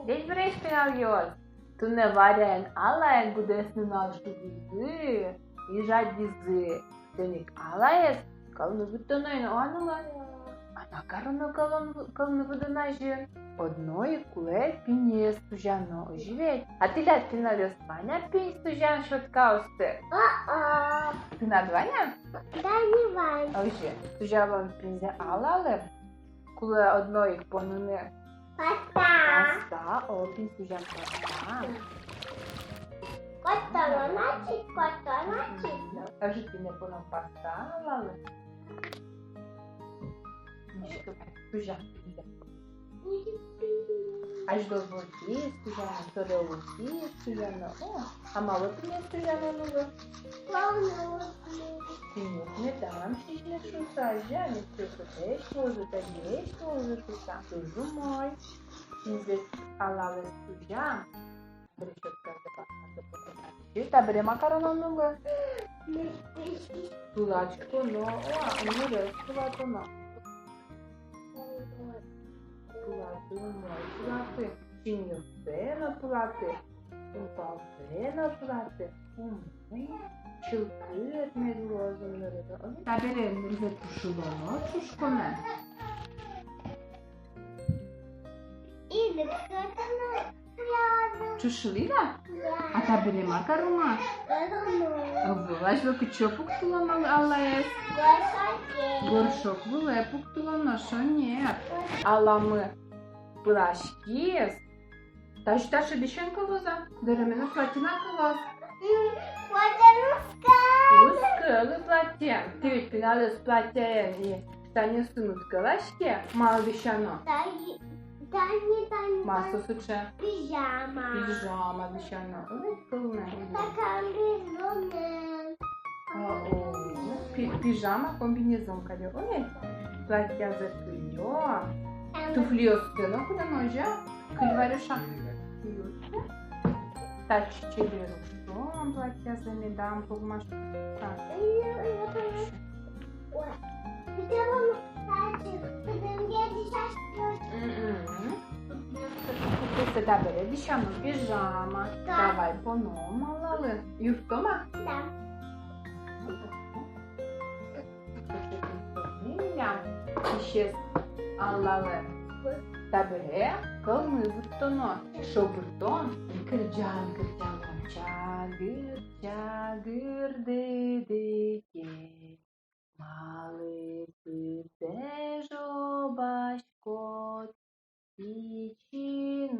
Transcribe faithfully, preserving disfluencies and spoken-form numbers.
Ӟечбуресь, пиналъёс! Туннэ Варяен Аллаен быдэс нунал шудӥзы и жадизы. Соин ик Аллаез кӧлмы вуттоно ини, а ну ма. А ма кароно кӧлмы, кӧлмы вуттон азьын? Одно ик кулэ пиньез сузяно, озьы ведь? А тӥляд, пиналъёс, вань-а пинь сузян щёткаосты? О-о. Тынад вань-а? Да, не вань. Озьы, сузялом пиньзэ Аллалы. Кулэ одно ик поныны. Паста. Паста, о, пинь сузян паста. Котоно, значит, котоно, значит. Озьы, тӥни поном паста Аллалы. Мишка, сузян. Азьло вылтӥ сузяно, собере ултӥ сузяно. О, а малы пиньез сузяно луэ? Пиньёс медам сизьме шуыса, азьло ик сюресэсь луозы, тадесь луозы шуыса. Туж умой. Пиньзэ Аллалэсь сузям. Табере ма кароно луэ? Пылатӥськоно, о, а, нырез пылатоно. Пылаты, умой пылаты, синъёссэ но пылаты, ум палсэ но пылаты, умой, чылкыт мед луоз нырыз. Табере нырзэ чушылоно, чушконо. Чушылӥд-а? А табере ма кароно? Ӧвӧл, азьло кытчы пуктылоно Аллаез? Горшок вылэ пуктылоно, шонер. Алламы пыласькиз. Тазьы таӵе дӥсен кылоз-а? Дэремын но платьеен кылоз. Платьеен уз кылы. Уз кылы платьеен. Тӥ ведь, пиналъёс, платьеен и штанъёсын уд кылаське, малы дӥсяно? Тани, тани, тани. Ма со сыӵе? Пижама. Пижама дӥсяно. Ой, кылме. Та комбинезонэн. О-о. Пи-, пижама, комбинезон кадь, ой. Платьязэ кылё. Туфлиосты но кылё, озьы-а? Кыль, Варюша. Кылё. Татчы чебер ужон, платьязэ медам погмаськыса. Мгм. Табере дӥсяно пижама. Да. Давай поном Аллалы. Юрттом-а? Да. Милям писез Аллалы. Табере кӧлмы вуттоно. Шобыртон и кырӟан кырӟалом. Чагыр, чагыр, дыдыке, малы пытэ жобаськод? Пичи